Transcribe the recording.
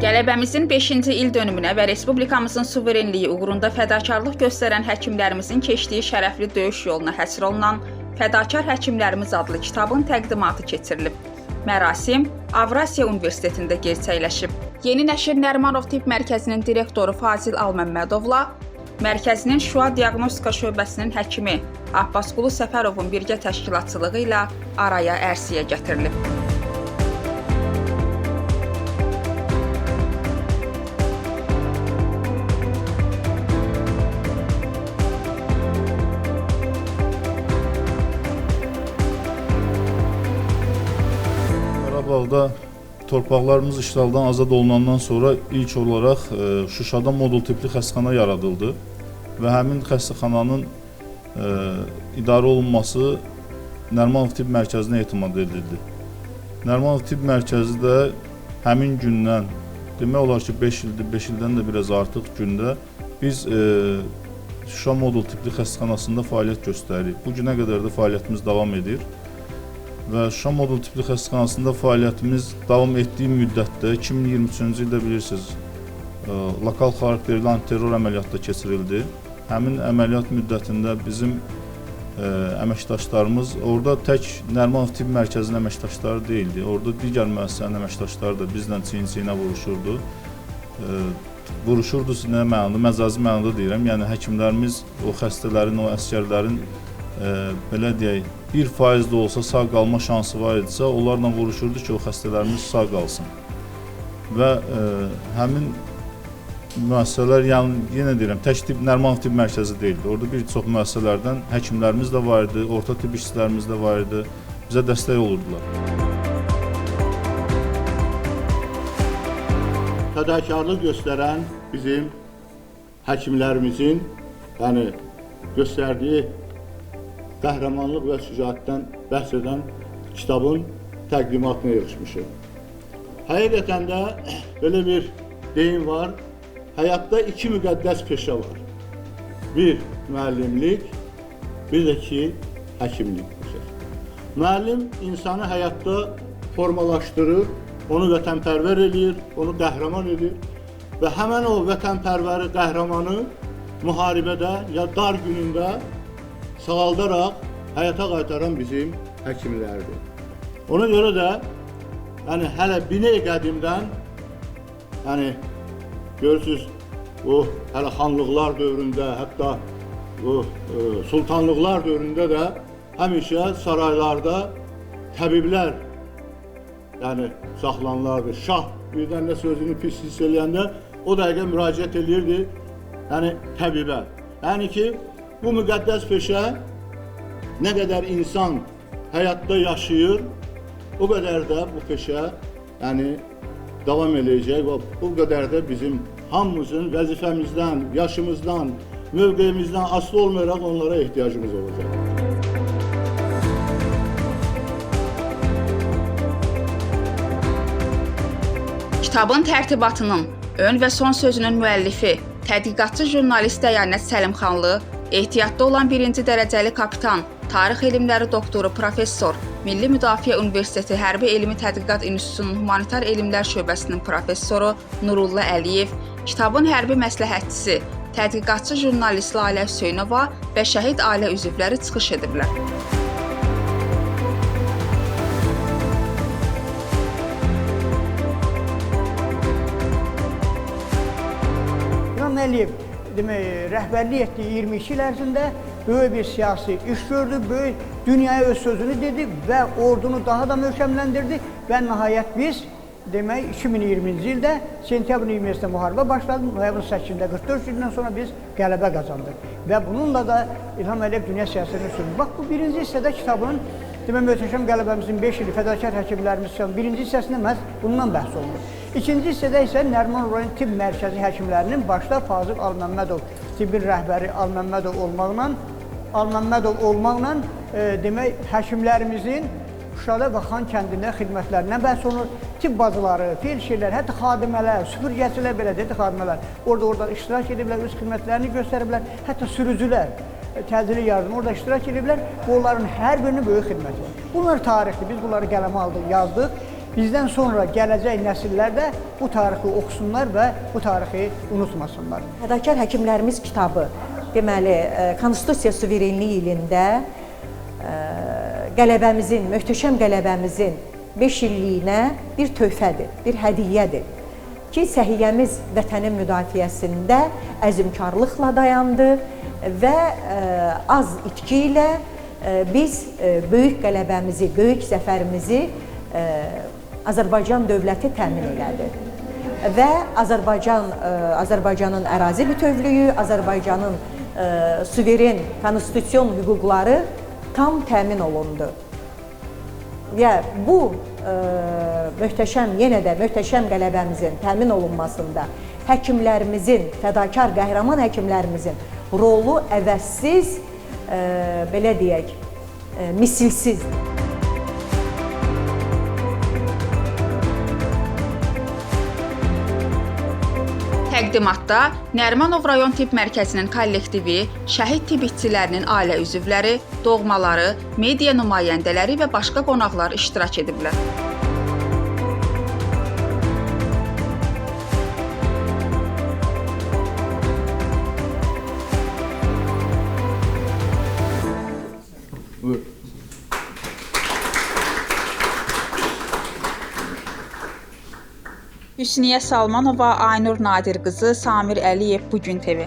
Qələbəmizin 5-ci il dönümünə və Respublikamızın suverenliyi uğrunda fədakarlıq göstərən həkimlərimizin keçdiyi şərəfli döyüş yoluna həsr olunan Fədakar Həkimlərimiz adlı kitabın təqdimatı keçirilib. Mərasim Avrasiya Universitetində gerçəkləşib. Yeni Nəşr Nərimanov Tibb Mərkəzinin direktoru Fazil Alməmmədovla mərkəzinin Şua Diaqnostika şöbəsinin həkimi Abbasqulu Səfərovun birgə təşkilatçılığı ilə araya ərsəyə gətirilib. Qarabağda torpaqlarımız işğaldan azad olunandan sonra ilk olaraq Şuşada modul tipli xəstəxana yaradıldı və həmin xəstəxananın idarə olunması Nərimanov Tibb Mərkəzinə etimad edildi. Nərimanov Tibb Mərkəzi də həmin gündən, demək olar ki 5 ildir, 5 ildən də biraz artıq gündə biz Şuşa modul tipli xəstəxanasında fəaliyyət göstəririk. Bu günə qədər də fəaliyyətimiz davam edir. Və Şuşa modul tipli xəstəxanasında fəaliyyətimiz davam etdiyi müddətdə 2023-cü ildə bilirsiniz, lokal xarakterli antiterror əməliyyatı da keçirildi. Həmin əməliyyat müddətində bizim əməkdaşlarımız, orada tək Nərimanov Tibb Mərkəzinin əməkdaşları deyildi, orada digər müəssisənin əməkdaşları da bizlə çiyin-çiyinə vuruşurdu. Vuruşurdu nə mənada, məcazi mənada deyirəm, yəni həkimlərimiz o xəstələrin, o əsgərlərin belə deyək, 1% də olsa sağ qalma şansı var idisə, onlarla vuruşurdu ki, o xəstələrimiz sağ qalsın. Və həmin müəssisələr, yəni yenə deyirəm, tək tibb, Nərimanov Tibb Mərkəzi deyildi. Orada bir çox müəssisələrdən həkimlərimiz də var idi, orta tibb işçilərimiz də var idi, bizə dəstək olurdular. Fədakarlıq göstərən bizim həkimlərimizin, yəni göstərdiyi qəhrəmanlıq və şücaətdən bəhs edən kitabın təqdimatına yığışmışıq. Həqiqətən də belə bir deyim var, həyatda iki müqəddəs peşə var. Bir, müəllimlik, bir də ki, həkimlik peşəsi. Müəllim insanı həyatda formalaşdırır, onu vətənpərvər eləyir, onu qəhrəman edir və həmən o vətənpərvəri, qəhrəmanı müharibədə ya dar günündə sağaldaraq həyata qaytaran bizim həkimlərdir. Ona görə də yəni hələ biney qədimdən, yəni görürsünüz bu hələ xanlıqlar dövründə, hətta bu sultanlıqlar dövründə də həmişə saraylarda təbiblər yəni saxlanılardı. Şah birdən də sözünü pis hiss eləyəndə o dəqiqə müraciət eləyirdi, yəni təbibə. Yəni ki, bu müqəddəs peşə nə qədər insan həyatda yaşayır, o qədər də bu peşə yəni davam eləyəcək və o qədər də bizim hamımızın vəzifəmizdən, yaşımızdan, mövqeyimizdən asılı olmayaraq onlara ehtiyacımız olacaq. Kitabın tərtibatının ön və son sözünün müəllifi, tədqiqatçı jurnalist Dəyanət Səlimxanlı, ehtiyatda olan birinci dərəcəli kapitan, tarix elmləri doktoru, professor, Milli Müdafiə Universiteti Hərbi Elmi Tədqiqat İnstitutunun Humanitar Elmlər Şöbəsinin professoru Nurullah Əliyev, kitabın hərbi məsləhətçisi, tədqiqatçı jurnalist Lalə Hüseynova və şəhid ailə üzvləri çıxış ediblər. İlham Əliyev demək, rəhbərlik etdiyi 22 il ərzində böyük bir siyasi iş gördü, böyük dünyaya öz sözünü dedi və ordunu daha da möhkəmləndirdi və nəhayət biz demək 2020-ci ildə sentyabrın 20-sində müharibə başladı, noyabrın 8-də 44 gündən sonra biz qələbə qazandıq və bununla da İlham Əliyev dünya siyasətini sürdü. Bax, bu birinci hissədə kitabın, demək, möhtəşəm qələbəmizin 5 ili fədakar həkimlərimiz kitabının birinci hissəsində məhz bundan bəhs olunur. İkinci hissədə isə Nərimanov rayon Tibb Mərkəzi həkimlərinin başda Fazil Alməmmədov, tibbin rəhbəri Alməmmədov olmaqla demək, həkimlərimizin Şuşada və Xan kəndində xidmətlərindən bəhs olunur. Tibb bacıları, felşerlər, hətta xadimələr, süpürgəçilər belə dedi xadimələr. Orada iştirak ediblər, öz xidmətlərini göstəriblər, hətta sürücülər, təcili yardım orada iştirak ediblər. Onların hər birinin böyük xidməti var. Bunlar tarixdir, biz bunları qələmə aldıq, yazdıq. bizdən sonra gələcək nəsillər də bu tarixi oxusunlar və bu tarixi unutmasınlar. Fədakar Həkimlərimiz kitabı, deməli, Konstitusiya suverenliyi ilində qələbəmizin, möhtəşəm qələbəmizin 5 illiyinə bir töhfədir, bir hədiyyədir ki, səhiyyəmiz vətənin müdafiəsində əzmkarlıqla dayandı və az itki ilə biz böyük qələbəmizi, böyük zəfərimizi Azərbaycan dövləti təmin elədi. Və Azərbaycanın ərazi bütövlüyü, Azərbaycanın suveren konstitusion hüquqları tam təmin olundu. Və bu möhtəşəm, yenə də möhtəşəm qələbəmizin təmin olunmasında həkimlərimizin, fədakar qəhrəman həkimlərimizin rolu əvəzsiz, belə deyək, misilsiz. Təqdimatda Nərimanov rayon tibb mərkəzinin kollektivi, şəhid tibb işçilərinin ailə üzvləri, doğmaları, media nümayəndələri və başqa qonaqlar iştirak ediblər. Buyur. Hüsniyə Salmanova, Aynur Nadir qızı, Samir Əliyev, Bu gün TV.